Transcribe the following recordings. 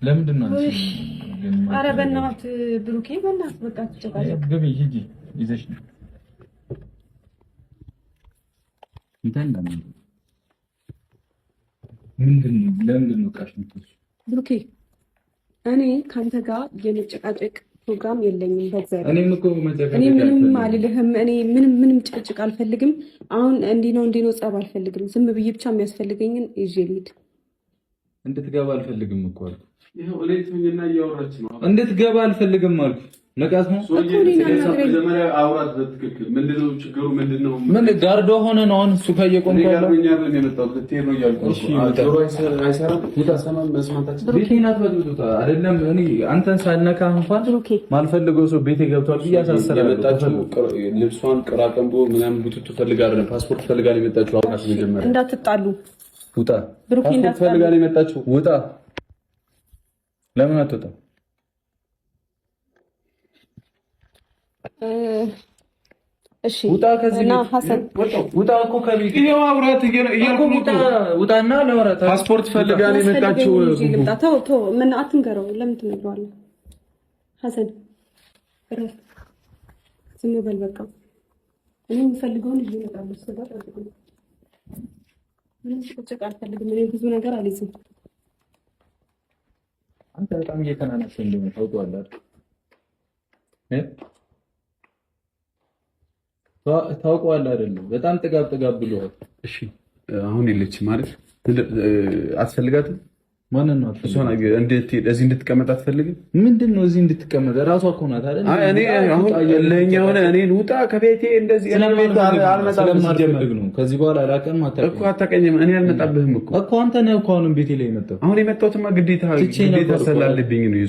ለምንድን ነው? ኧረ በእናትህ ብሩኬ፣ በእናትህ በቃ ትጨቃጨቅ። ግቢ፣ ሂጂ ይዘሽ ነው። ምንድን ነው? ለምንድን ነው ዕቃሽ የምትወስጂው? ብሩኬ፣ እኔ ከአንተ ጋር የመጨቃጨቅ ፕሮግራም የለኝም። በእግዚአብሔር። እኔም እኮ መጨቃጨቅ እኔ ምንም አልፈልግም። አልልህም። እኔ ምንም ምንም ጭቅጭቅ አልፈልግም። አሁን እንዲህ ነው እንዲህ ነው ጸብ አልፈልግም። ዝም ብዬ ብቻ የሚያስፈልገኝን ይዤ ልሂድ። እንድትገባ አልፈልግም እኮ አልኩ። ይኸው እቤት ሁኝና እያወራች ነው። እንድትገባ አልፈልግም አልኩ። ንቃት ነው። ሰውዬ፣ እኮ እኔን አናግረኝ። መጀመሪያ አውራት በትክክል። ምንድነው ችግሩ? ምንድነው? ምን ጋርዶ ሆነ ነው አሁን እሱ ጋር እኔ እየቆምኩ ጋር ያለው? ሆኜ አይደለም የመጣሁት፣ ልትሄድ ነው እያልኩ ነው። እሺ፣ ውጣ። ጆሮ አይሰራም፣ አትሰማም፣ መስማታችን ቤቴን አትበጥብጡት። አይደለም እኔ አንተን ሳልነካ እንኳን ብሩኬ፣ ማልፈልገው ሰው ቤቴ ገብቷል ብዬ አሳስራለሁ። የመጣችው ልብሷን ቅራቅንቦ ምናምን ቡትቱ ፈልጋ አይደለም፣ ፓስፖርት ፈልጋ ነው የመጣችው። አውራት መጀመሪያ። እንዳትጣሉ። ውጣ። ብሩኬ፣ ፓስፖርት እንዳትጣሉ። ፈልጋ ነው የመጣችው። ውጣ። ለምን አትወጣም? እሺ። ውጣ ከዚህ እና ቤት። ሀሰን። ውጣ እኮ ከቤት። ይኸው አውራት እያልኩ ነው ውጣ፣ እኮ። ውጣና ለወራት ፓስፖርት ፈልጋ ነው የመጣችው። የሚያስፈልገኝን ይዤ ልምጣ። ተው ተው፣ ምን አትንገረው። ለምን ትነግረዋለህ? ሀሰን፣ እረፍ፣ ዝም በል በቃ። እኔ የምፈልገውን ይዤ እመጣለሁ። እስከዛ ጠብቁኝ። ምንም ጭቅጭቅ አልፈልግም። እኔ ብዙ ነገር አልይዝም። አንተ በጣም እየተናነሰ እንደሆነ ታውቀዋለህ አይደል? እ? ታውቀዋለህ አይደል? በጣም ጥጋብ ጥጋብ ብሎሃል። እሺ፣ አሁን የለችም ማለት አትፈልጋትም? ማንን ነው? እሷን እዚህ እንድትቀመጥ አትፈልግም? ምንድን ነው እዚህ እንድትቀመጥ? ራሷ እኮ ናት አይደል? አይ እኔ አሁን ለኛ ሆነ እኔን ውጣ ከቤቴ እንደዚህ እኔ ቤት አልመጣም። ስለማልፈልግ ነው። ከዚህ በኋላ አላውቅም። እኮ አታውቀኝም። እኔ አልመጣብህም እኮ። እኮ አንተ ነህ እኮ አሁንም ቤቴ ላይ የመጣው። አሁን የመጣሁትማ ግዴታ ትቼ ግዴታ ነበር እኮ። ስላለብኝ ነው።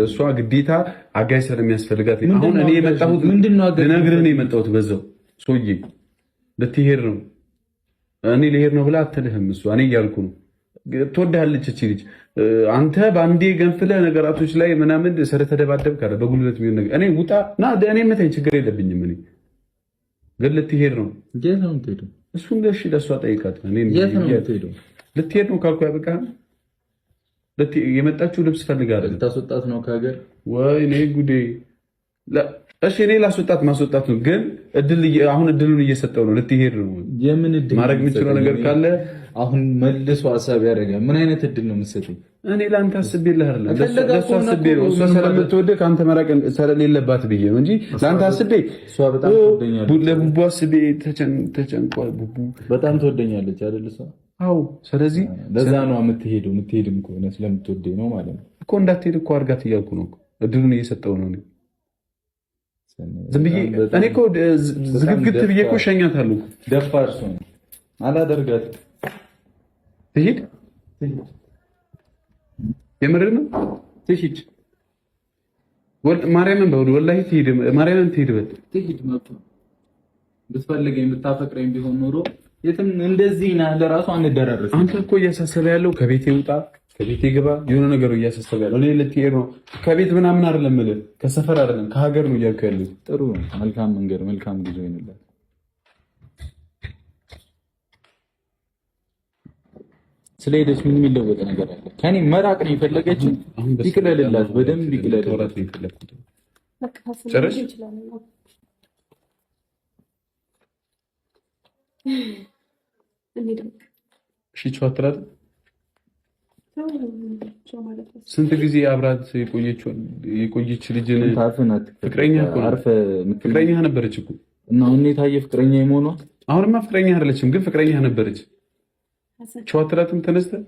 እሷ ግዴታ አጋዥ ስለሚያስፈልጋት ምንድን አሁን ነው እኔ አጋዥ? የመጣሁት ምንድን ነው አጋዥ? ልነግርህ ነው የመጣሁት። በዛው ሰውዬ ልትሄድ ነው፣ እኔ ልሄድ ነው ብላ አትልህም። እሷ እኔ እያልኩ ነው። ትወድሃለች እቺ ልጅ። አንተ በአንዴ ገንፍለህ ነገራቶች ላይ ምናምን ስለተደባደብክ አለ በጉልበት የሚሆን ነገር እኔ ውጣ ና እኔ መታኝ ችግር የለብኝም። እኔ ግን ልትሄድ ነው። የት ነው የምትሄደው? እሱን እሺ ለእሷ ጠይቃት። እኔ የት ነው የምትሄደው? ልትሄድ ነው ካልኩ ያበቃህ። የመጣችው ልብስ ፈልጋ አይደለም። ልታስወጣት ነው ከሀገር? ወይኔ ጉዴ! እሺ እኔ ላስወጣት ማስወጣት ነው፣ ግን እድል አሁን እድሉን እየሰጠው ነው። ልትሄድ ነው። የምን እድል? ማድረግ የምችለው ነገር ካለ አሁን መልሶ ሀሳብ ያደርጋል። ምን አይነት እድል ነው የምትሰጠኝ? እኔ ለአንተ አስቤልህ አይደለም፣ ከፈለገ ለእሷ ከሆነ አስቤ ነው። እሷ እኮ ስለምትወድህ ከአንተ መራቅ ስለሌለባት ብዬ ነው እንጂ ለአንተ አስቤ እሷ በጣም ትወደኛለች። ለቡቡ አስቤ ተጨንቋል። ቡቡ በጣም ትወደኛለች አይደል? እሷ አዎ። ስለዚህ ለዛ ነው የምትሄደው። የምትሄድም ከሆነ ስለምትወደኝ ነው ማለት ነው። እኮ እንዳትሄድ እኮ አድርጋት እያልኩ ነው እኮ። እድሉን እየሰጠው ነው እኔ ዝም ብዬ። እኔ እኮ ዝግግት ብዬ እኮ እሸኛታለሁ። ደፋር ሰው ነው። አላደርጋትም። ትሂድ፣ የምር ነው ትሂድ፣ ማርያምን በል፣ ወላሂ ትሂድ፣ ማርያምን ትሂድ በል። ትሂድ። መብቷ። ብትፈልገኝ ብታፈቅረኝ ቢሆን ኖሮ የትም እንደዚህ ነህ ለራሱ አንደራረስም። አንተ እኮ እያሳሰበ ያለው ከቤቴ ውጣ ከቤቴ ግባ የሆነ ነገር እያሳሰበ ያለው። እኔ ልትሄድ ነው ከቤት ምናምን አይደለም የምልህ፣ ከሰፈር አይደለም ከሀገር ነው እያልኩ ያለው። ጥሩ ነው። መልካም መንገድ፣ መልካም ጉዞ ይሆንላት። ስለሄደች ምን የሚለወጥ ነገር አለ? ከኔ መራቅ ነው የፈለገችው። ይቅለልላት፣ በደንብ ይቅለልላት። ማውራት ነው የፈለኩት። በቃ ሀሰን ጨረስሽ? እንችላለን። አዎ። እንሂድ በቃ። እሺ ቻው አትላትም? ተው፣ ቻው ማለት ነው። ስንት ጊዜ አብራት የቆየች ልጅን አፍህን አትክፈት። ፍቅረኛ እኮ ነው። አርፈህ ፍቅረኛ ነበረች እኮ። እና አሁን የታየ ፍቅረኛ የመሆኗ አሁንማ ፍቅረኛ አይደለችም፣ ግን ፍቅረኛ ነበረች። ሀሰን ቻው አትላትም? ተነስተህ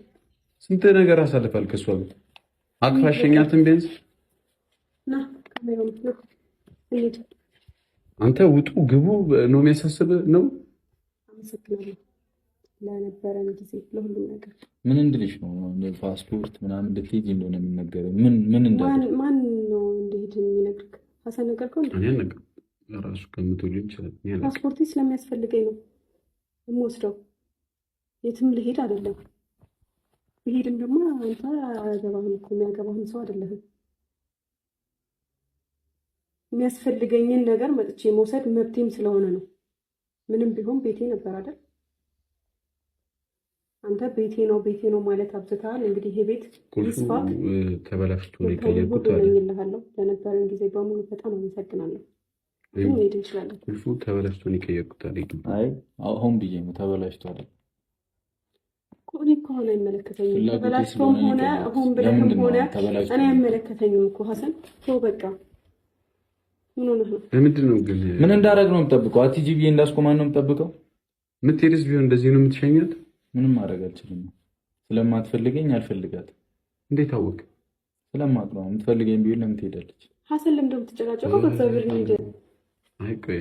ስንት ነገር አሳልፋል ከእሷ ጋር። አቅፋ ሸኛትን ቢያንስ። ና፣ ካሜራውን ና፣ እንሂድ። አንተ ውጡ ግቡ ነው የሚያሳስብህ ነው። አመሰግናለሁ ለነበረን ጊዜ፣ ለሁሉም ነገር። ምን እንድልሽ ነው? ፓስፖርት ምናምን እንድትሄጂ እንደሆነ የሚነገረው ምን ምን እንዳለ ማን ነው እንድሄድ የሚነግርህ? ሀሰን ነገርከው እንዴ? እኔ አልነግርም። ራሱ ገምቶ ሊሆን ይችላል። እኔ አላውቅም። ፓስፖርቴ ስለሚያስፈልገኝ ነው የምወስደው። የትም ልሄድ አይደለም። ብሄድም ደግሞ አንተ አያገባህም እኮ፣ የሚያገባህም ሰው አይደለህም። የሚያስፈልገኝን ነገር መጥቼ መውሰድ መብቴም ስለሆነ ነው። ምንም ቢሆን ቤቴ ነበር አይደል? አንተ ቤቴ ነው ቤቴ ነው ማለት አብዝተሃል። እንግዲህ ይሄ ቤት ይስፋ። ተበላሽቶ ነው የቀየርኩት አለ። እመኝልሃለሁ። ለነበረን ጊዜ በሙሉ በጣም አመሰግናለሁ። መሄድ እንችላለን። ቁልፉ ተበላሽቶ ነው የቀየርኩት አለ። አይ አሁን ብዬ ነው ተበላሽቷል። እኔ እኮ አሁን አይመለከተኝም። ተበላሽቶም ሆነ ሆን ብለህም ሆነ እኔ አይመለከተኝም እኮ ሀሰን። ተው በቃ። ምን ሆነህ ነው? ለምንድን ነው ግን ምን እንዳደረግ ነው የምጠብቀው? አትሂጂ ብዬ እንዳስቆማን ነው የምጠብቀው? የምትሄድስ ቢሆን እንደዚህ ነው የምትሸኛት? ምንም ማድረግ አልችልም። ስለማትፈልገኝ አልፈልጋትም። እንዴት አወቅ? ስለማቅ ነው። የምትፈልገኝ ቢሆን ለምን ትሄዳለች? ሀሰን ለምንድን ነው የምትጨቃጨቀው? በእግዚአብሔር እንሂድ። አይ ቆይ፣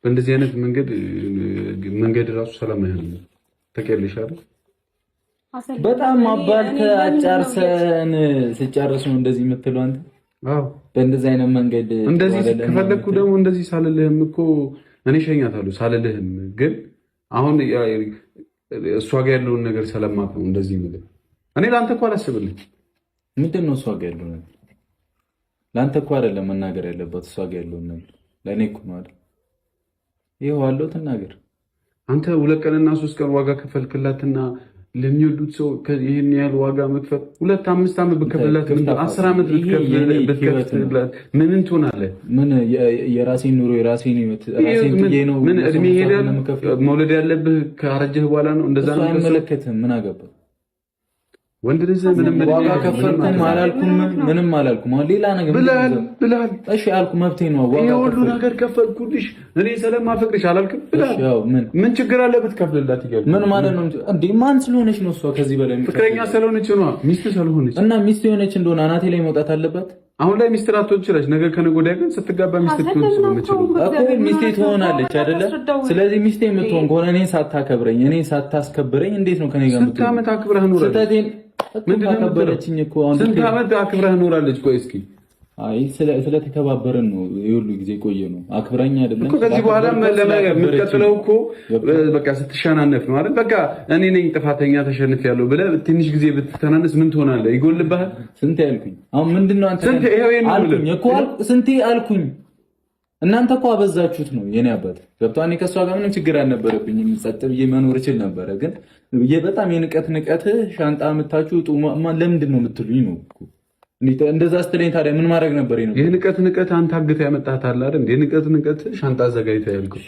በእንደዚህ አይነት መንገድ መንገድ ራሱ ሰላም አይሆንም። ታውቂያለሽ አይደል? በጣም አባልተህ አጫርሰን ስጨርስ ነው እንደዚህ የምትለው አንተ። አዎ በእንደዚህ አይነት መንገድ እንደዚህ ከፈለግኩ ደግሞ እንደዚህ ሳልልህም እኮ እኔ እሸኛታለሁ ሳልልህም፣ ግን አሁን እሷ ጋር ያለውን ነገር ስለማውቅ ነው እንደዚህ የምልህ። እኔ ለአንተ እኮ አላስብልህ። ምንድን ነው እሷ ጋር ያለው ነገር? ለአንተ እኮ አይደለም መናገር ያለባት እሷ ጋር ያለውን ነገር ለእኔ እኮ ነው አይደል? ይኸው አለው ትናገር። አንተ 2 ቀንና 3 ቀን ዋጋ ከፈልክላትና ለሚወዱት ሰው ይህን ያህል ዋጋ መክፈል 2 5 ዓመት ብከፍልላት 10 ዓመት ብትከፍልላት ምንን ትሆናለህ? ምን የራሴን ኑሮ የራሴን ህይወት ራሴን ጥዬ ነው ምን እድሜ ይሄዳል? መውለድ ያለብህ ካረጀህ በኋላ ነው። እንደዛ ነው። አይመለከትህም። ምን አገባህ? ወንድ ልጅ ምንም ዋጋ ከፈልኩም አላልኩም ምንም አላልኩም። አሁን ሌላ ነገር ብለሃል ብለሃል። እሺ አልኩ፣ መብቴ ነው። ዋጋ ይሄ ሁሉ ነገር ከፈልኩልሽ እኔ ስለማፈቅርሽ አላልክም ብለሃል። ያው ምን ችግር አለ ብትከፍልላት እያልኩ ምን ማለት ነው እንዴ? ማን ስለሆነች ነው እሷ ከዚህ በላይ ፍቅረኛ ስለሆነች ነው፣ ሚስት ስለሆነች እና ሚስት የሆነች እንደሆነ አናቴ ላይ መውጣት አለባት። አሁን ላይ ሚስት ላትሆን ትችላለች። ነገ ከነገ ወዲያ ግን ስትጋባ ሚስት ትሆን ስለምትችል እኮ ሚስቴ ትሆናለች አይደለ? ስለዚህ ሚስቴ የምትሆን ከሆነ እኔን ሳታከብረኝ እኔን ሳታስከብረኝ እንዴት ነው ከኔ ጋር ስንት ዓመት አክብረህ ኖራለች? ስህተቴን ካከበረችኝ እኮ አሁን ስንት ዓመት አክብረህ ኖራለች? ቆይ እስኪ አይ ስለተከባበርን ነው የሁሉ ጊዜ ቆየ ነው። አክብራኝ አይደለም እኮ ከዚህ በኋላ የምትቀጥለው እኮ በቃ ስትሸናነፍ ነው አይደል? በቃ እኔ ነኝ ጥፋተኛ ተሸንፌያለሁ ብለህ ትንሽ ጊዜ ብትተናነስ ምን ትሆናለህ? ይጎልብሃል። ስንቴ አልኩኝ። አሁን ምንድን ነው አንተ ስንቴ ይሄው ይሄን አልኩኝ እኮ ስንቴ አልኩኝ። እናንተ እኮ አበዛችሁት ነው የኔ አባት ገብቶሃል። እኔ ከእሷ ጋር ምንም ችግር አልነበረብኝም። ጸጥ ብዬ መኖር እችል ነበረ። ግን በጣም የንቀት ንቀት ሻንጣ የምታችሁ ለምንድን ነው የምትሉኝ ነው እኮ እንደዛ ስትለኝ ታዲያ ምን ማድረግ ነበር? የንቀት ንቀት አንተ አግተህ ያመጣሃት አለ አይደል? የንቀት ንቀት ሻንጣ አዘጋጅተህ ያልኩህ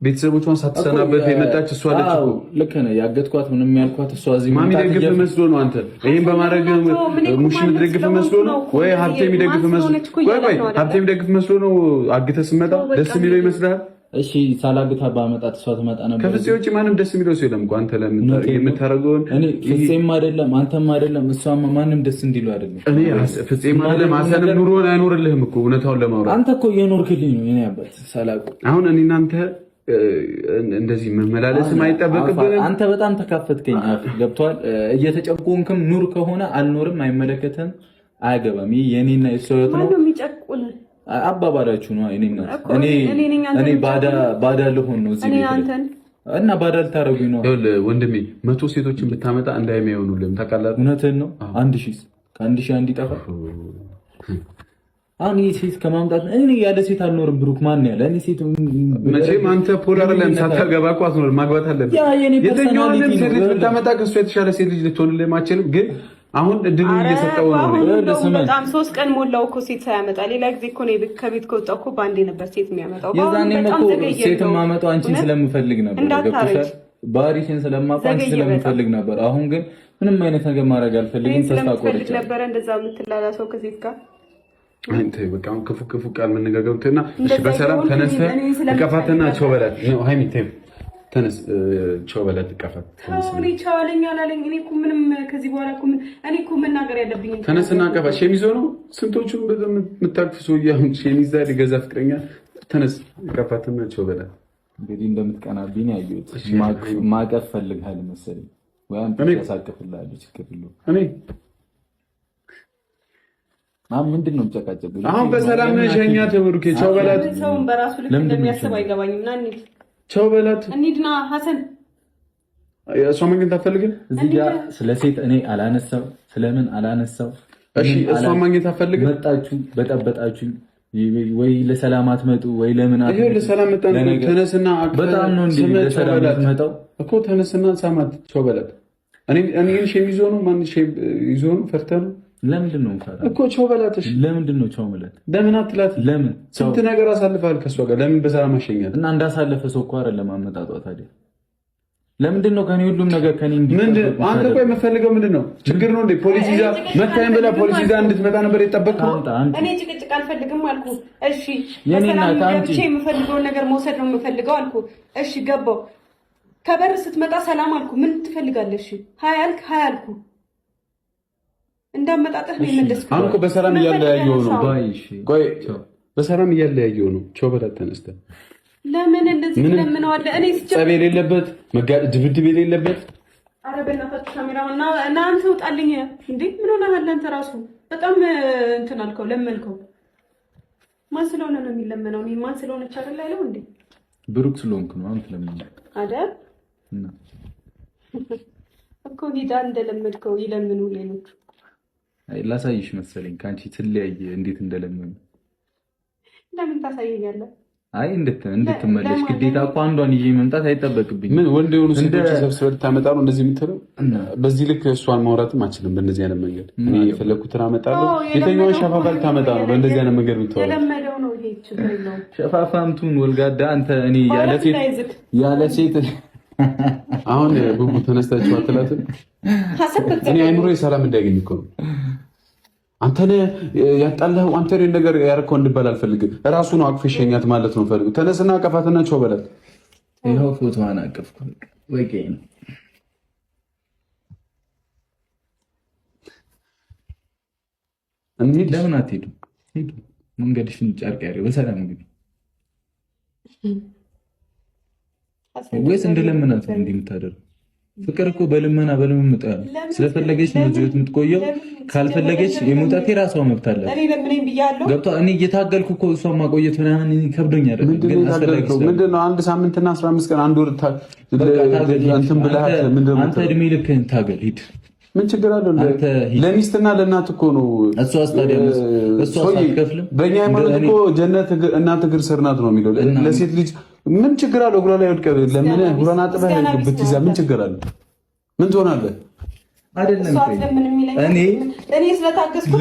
ቤተሰቦቿን ሳትሰናበት የመጣች እሷ አለች እኮ። ልክ ነህ። ያገትኳት ምንም ያልኳት እሷ እዚህ ማሚ ደግፍ መስሎ ነው። አንተ ይሄን በማድረግ ሙሽ የምትደግፍ መስሎ ነው ወይ ሀብቴ የሚደግፍ መስሎ? ቆይ ቆይ ሀብቴ የሚደግፍ መስሎ ነው። አግተህ ስትመጣ ደስ የሚለው ይመስልሃል? እሺ ሳላግታ ባመጣት እሷ ትመጣ ነበር። ከፍፄ ውጭ ማንም ደስ የሚለው ሰው የለም እኮ። አንተ የምታደርገውን እኔ ፍፄም አይደለም አንተም አይደለም እሷም ማንም ደስ እንዲለው አይደለም። እኔ ፍፄም አይደለም ሀሰንም ኑሮን አይኖርልህም እኮ እውነታውን ለማውራት አንተ እኮ እየኖርክልኝ ነው የኔ አባት ሳላውቅ። አሁን እኔ እናንተ እንደዚህ መመላለስም አይጠበቅብንም። አንተ በጣም ተካፈትከኝ። አፍ ገብቶሃል። እየተጨቆንክም ኑር ከሆነ አልኖርም፣ አይመለከትም፣ አያገባም። ይሄ የኔና የእሷ ህይወት ነው። አባባላችሁ ነው። እኔ ባዳ ልሆን ነው እዚህ ቤት እና ባዳ ልታረጉኝ ነው። ወንድሜ 100 ሴቶችን ብታመጣ እንዳይሆኑልህም ታውቃለህ። እውነትህን ነው። 1000 ከ1000 አንድ ይጠፋል። አሁን ይሄ ሴት ከማምጣት እኔ ያለ ሴት አልኖርም። ብሩክ ማን ያለ እኔ ሴት መቼም አንተ ፖላር ለም ሳታገባ እኮ አትኖርም። ማግባት አለብህ። የትኛውንም ሴት ልጅ ብታመጣ ከእሱ የተሻለ ሴት ልጅ ልትሆንልህ አትችልም። ግን አሁን እድሉ እየሰጠው ነው። በጣም 3 ቀን ሞላው እኮ ሴት ሳያመጣ። ሌላ ጊዜ እኮ ነው ከቤት ከወጣሁ እኮ በአንዴ ነበር ሴት የሚያመጣው። የዛኔም እኮ ሴት የማመጣው አንቺን ስለምፈልግ ነበር። ገብቶሻል? ባህሪሽን ስለማውቅ አንቺን ስለምፈልግ ነበር። አሁን ግን ምንም አይነት ነገር ማድረግ አልፈልግም። ተስፋ ቆርጫለሁ ነበረ እንደዛ የምትላላ ሰው ከሴት ጋር አንተ በቃ ክፉ ክፉ ቃል መነጋገር እንትና እሺ፣ በሰላም ተነስተህ እቀፋትና ቻው በላት ነው። ሃይሚ ተይ ተነስ፣ ቻው በላት እቀፋት። እኔ ቻው አለኝ አላለኝ እኔ እኮ ምንም ከዚህ በኋላ እኮ ምን እኔ እኮ መናገር ያለብኝ ተነስና እቀፋት። ሸሚዝ ሆኖ ስንቶቹን በጣም የምታቅፍ ሰውዬ አሁን ሸሚዝ ዛሬ ገዛ ፍቅረኛ። ተነስ እቀፋትና ቻው በላት። እንግዲህ እንደምትቀናብኝ ያየሁት ማቀፍ ፈልግሃል መሰለኝ ወይ አንተ ያሳቅፍልሃል። ችግር የለውም እኔ አሁን ምንድን ነው የምጨቃጨቀው? አሁን በሰላም ሸኛት። ብሩኬ ቻው በላት። ሰውን በራሱ ልክ እንደሚያስብ አይገባኝም። ና እንሂድ፣ ቻው በላት። እንሂድ ና ሀሰን። እሷ ማግኘት አትፈልግም? እዚህ ጋር ስለ ሴት እኔ አላነሳው፣ ስለምን አላነሳው። እሺ እሷ ማግኘት አትፈልግም? መጣችሁ፣ በጠበጣችሁ። ወይ ለሰላም አትመጡ ወይ ለምን አትመጡ? ለሰላም መጣን። ተነስና በጣም ነው እንዴ ለሰላም አትመጣው እኮ ተነስና ሳማት ቻው በላት። እኔ shame ይዞ ነው ማን shame ይዞ ነው? ፈርተህ ነው? ለምንድን ነው የምፈራው እኮ ቻው በላት። እሺ ለምንድን ነው ቻው ማለት? ለምን አትላት? ለምን ስንት ነገር አሳልፈሃል ከእሷ ጋር ለምን በሰላም አሸኛት? እና እንዳሳለፈ ሰው እኮ አይደለም አመጣጧ። ታዲያ ለምንድን ነው ከኔ ሁሉም ነገር ከኔ ምንድን አንተ ቆይ የምፈልገው ምንድን ነው? ችግር ነው እንዴ? ፖሊስ ይዛ መታኝ ብላ ፖሊስ ይዛ እንድትመጣ ነበር የጠበቅከው? እኔ ጭቅጭቅ አልፈልግም አልኩ። እሺ በሰላም ገብቼ የምፈልገውን ነገር መውሰድ ነው የምፈልገው አልኩ። እሺ ገባው። ከበር ስትመጣ ሰላም አልኩ። ምን ትፈልጋለሽ? hi አልክ፣ hi አልኩ። እንዳመጣጠህ ነው የመለስኩት። አሁን እኮ በሰላም እያለያየሁ ነው። ቆይ በሰላም እያለያየሁ ነው። ቻው በላት ተነስተህ ለምን እንደዚህ ትለምነዋለህ? እኔ ጸብ የሌለበት ድብድብ የሌለበት ኧረ በእናታችሁ ካሜራማን እና አንተ ውጣልኝ እንዴ! ምን ሆነሃል አንተ ራሱ በጣም እንትን አልከው፣ ለመንከው። ማን ስለሆነ ነው የሚለመነው? እኔ ማን ስለሆነች አይደል አይለው እንዴ? ብሩክ ስለሆንክ ነው አንተ ለምን አይደል እኮ ሂዳ እንደለመድከው ይለምኑ ሌሎቹ። አይ ላሳይሽ መሰለኝ ከአንቺ ትለያየ እንዴት እንደለመኑ። ለምን ታሳየኛለህ? አይ እንድትመለሽ ግዴታ እኮ አንዷን ይዤ መምጣት አይጠበቅብኝም። ምን ወንድ የሆኑ ሴቶች ሰብስበህ ልታመጣ ነው እንደዚህ የምትለው? በዚህ ልክ እሷን ማውራትም አችልም። በእንደዚህ አይነት መንገድ እኔ የፈለግኩትን አመጣለሁ። የተኛውን ሸፋፋ ልታመጣ ነው በእንደዚህ አይነት መንገድ የምታወራው? ሸፋፋምቱን ወልጋዳ አንተ። እኔ ያለ ሴት አሁን ቡቡ ተነስታችሁ አትላትም? እኔ አይምሮ ሰላም እንዳያገኝ እኮ ነው አንተ ነህ ያጣላኸው፣ አንተ ነህ ነገር ያደረከው እንድባል አልፈልግም። እራሱ ነው አቅፎ ሸኛት ማለት ነው ፈልጉ። ተነስና አቀፋትና ቻው በላት። ይኸው ፎቶዋን አቀፍኩ። በቂ ነው። እንሂድ። ለምን አትሄዱም? ሂዱ። መንገድሽን ጨርቅ ያድርግ። በሰላም እንግዲህ ወይስ እንደለመናት ነው እንዲህ የምታደርገው? ፍቅር እኮ በልመና በልምምጥ ነው። ስለፈለገች ነው እዚህ የምትቆየው። ካልፈለገች የመውጣት የራሷ መብት አላት። ገብቷል። እኔ እየታገልኩ እኮ እሷን ማቆየት ምናምን ከብዶኛል። ግን አስፈላጊ ምንድን ነው? አንድ ሳምንትና 15 ቀን አንድ ወር እንትን ብለሃት ምንድን ነው? አንተ እድሜ ልክህን ታገል፣ ሂድ። ምን ችግር አለው? ለሚስትና ለእናት እኮ ነው። በእኛ ሃይማኖት እኮ ጀነት እናት እግር ስር ናት ነው የሚለው። ለሴት ልጅ ምን ችግር አለው? እግሯ ላይ ወድቀህ ለምን እግሯን አጥበህ ብትይዛ ምን ችግር አለው? ምን ትሆናለህ? አይደለም እኔ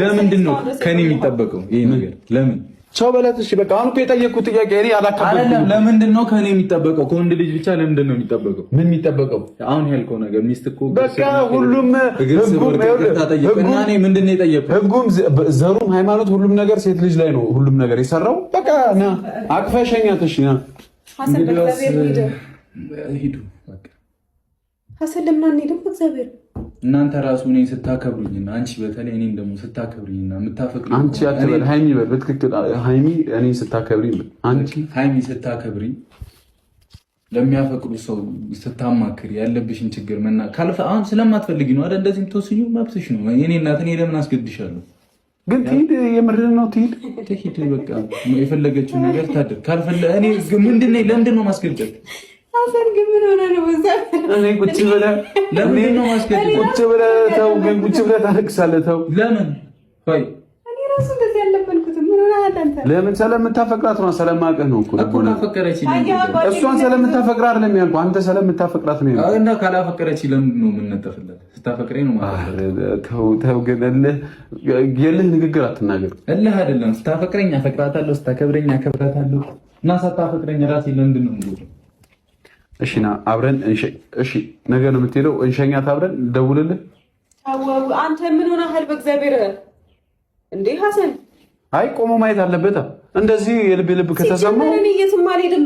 ለምንድን ነው ከኔ የሚጠበቀው ይሄ ነገር? ለምን ቻው በላት። እሺ በቃ አሁን እኮ የጠየቅኩት ጥያቄ እኔ አላካበድኩም። ለምንድን ነው ከኔ የሚጠበቀው? ከወንድ ልጅ ብቻ ለምንድን ነው የሚጠበቀው? ምን የሚጠበቀው? አሁን ያልከው ነገር ሚስት እኮ በቃ ሁሉም እና እኔ ምንድን ነው የጠየቅኩት? ህጉም ዘሩም ሃይማኖት ሁሉም ነገር ሴት ልጅ ላይ ነው ሁሉም ነገር የሰራው። በቃ ና አቅፈህ ሸኛት። እሺ ና ሂዱ። ሀሰን ለምን አንሄድም? በእግዚአብሔር እናንተ ራሱ እኔን ስታከብሩኝና አንቺ በተለይ እኔን ደግሞ ስታከብሩኝና የምታፈቅሩኝ አንቺ አትበል ሃይሚ በል በትክክል ሃይሚ እኔን ስታከብሪኝ አንቺ ሃይሚ ስታከብሪኝ ለሚያፈቅሩ ሰው ስታማክሪ ያለብሽን ችግር መና ካልፈ አሁን ስለማትፈልጊ ነው አይደል እንደዚህ የምትወስኚው መብትሽ ነው። የኔ እናት እኔ ለምን አስገድሻለሁ? ግን ትሂድ፣ የምርህን ነው ትሂድ፣ ትሂድ። በቃ የፈለገችውን ነገር ታድርግ። ካልፈለ እኔ ምንድን ነው ለምንድን ነው ማስገደድ? ሀሰን ግን ምን ሆነ ነው? በዛ እኔ ቁጭ ብለህ ለምንድን ነው ማስገደድ? ቁጭ ብለህ ተው፣ ግን ቁጭ ብለህ ታለቅሳለህ። ተው ለምን? ቆይ እኔ ራሱ እንደዚህ አልለመንኩትም። ምን ሆነሃል አንተ? ለምን? ስለምታፈቅራት ነው፣ ስለማውቅህ ነው እኮ እኮ ናፈቀረች። እሷን ስለምታፈቅራት አይደለም ያልኩህ፣ አንተ ስለምታፈቅራት ነው ያልኩህ። እና ካላፈቀረች ለምንድን ነው የምንነጠፍላት? ስታፈቅረኝ ነው ማለት ነው። ተው ተው፣ ግን እልህ የእልህ ንግግር አትናገር። እልህ አይደለም። ስታፈቅረኝ አፈቅራታለሁ፣ ስታከብረኝ አከብራታለሁ። እና ሳታፈቅረኝ ራሴ ለምንድን ነው የምጎዳው? እሺ ና አብረን እሺ፣ ነገ ነው የምትሄደው። እንሸኛት አብረን ደውልልህ። አንተ ምን ሆነሃል? በእግዚአብሔር እንዴ ሀሰን፣ አይ ቆሞ ማየት አለበት። እንደዚህ የልብ ልብ ከተሰማው እኔ የትም አልሄድም፣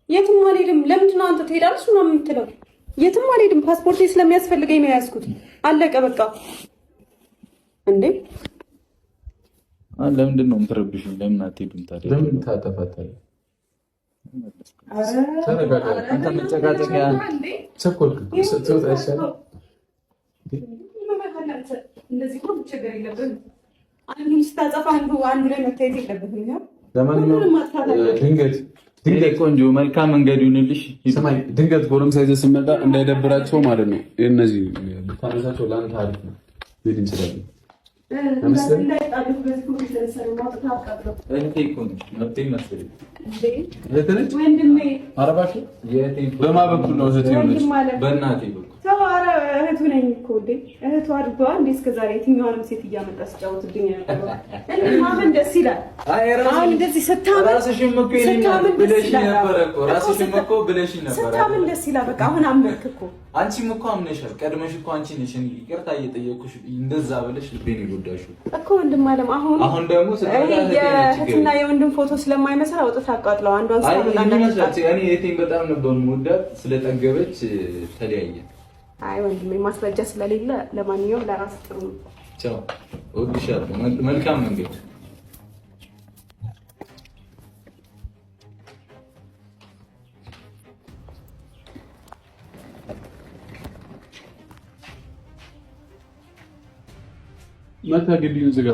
የትም አልሄድም። ለምንድን ነው አንተ ትሄዳለች ምናምን የምትለው? የትም አልሄድም። ፓስፖርቴ ስለሚያስፈልገኝ ነው የያዝኩት። አለቀ በቃ። እንዴ ለምንድን ነው የምትረብሽኝ? ለምን አትሄዱም ታዲያ? ለምን ታጠፋታለህ? አንተ መጨቃጨቂያ ቸኮልክ ስትወጣ አይሻልም? እንደዚህ እኮ ችግር የለብህም። አንዱን ስታጠፋ አንዱ አንዱ ላይ መታየት የለብህም። ለማንኛውም ድንገት ድንገት ቆንጆ መልካም መንገድ ይሁንልሽ። ስማኝ፣ ድንገት ጎረምሳ ይዘህ ስመጣ እንዳይደብራቸው ማለት ነው። እነዚህ ብታነሳቸው ለአንተ አሪፍ ነው። ሄድ እንችላለን። በማ በኩል ነው እህቴ የሆነች? በእናቴ በኩል እህቱ ነኝ እኮ እንዴ! እህቱ አድርገዋ እንዴ! እስከ ዛሬ የትኛዋንም ሴት እያመጣ ሲጫወትብኝ ነበር። ማመን ደስ ይላል። አሁን እንደዚህ ስታምን ስታምን ደስ ይላል። በቃ አሁን አመንክ እኮ አንቺም እኮ አምነሻል። ቀድመሽ እኮ አንቺ ነሽ ይቅርታ እየጠየኩሽ እንደዛ ብለሽ ልቤን የጎዳሽው እኮ ወንድም አለም። አሁን አሁን ደግሞ የእህትና የወንድም ፎቶ ስለማይመስል አውጥተህ አቃጥለው። አንዷን እኔ እህቴን በጣም ነበር የምወዳት። ስለጠገበች ተለያየን። አይ ወንድሜ ማስረጃ ስለሌለ ለማንኛውም ለራስ ጥሩ ነው። ቻው፣ እወድሻለሁ። መልካም መንገድ። መታ ግቢውን ዝጋ፣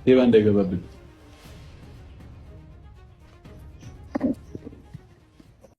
ሌባ እንዳይገባብን።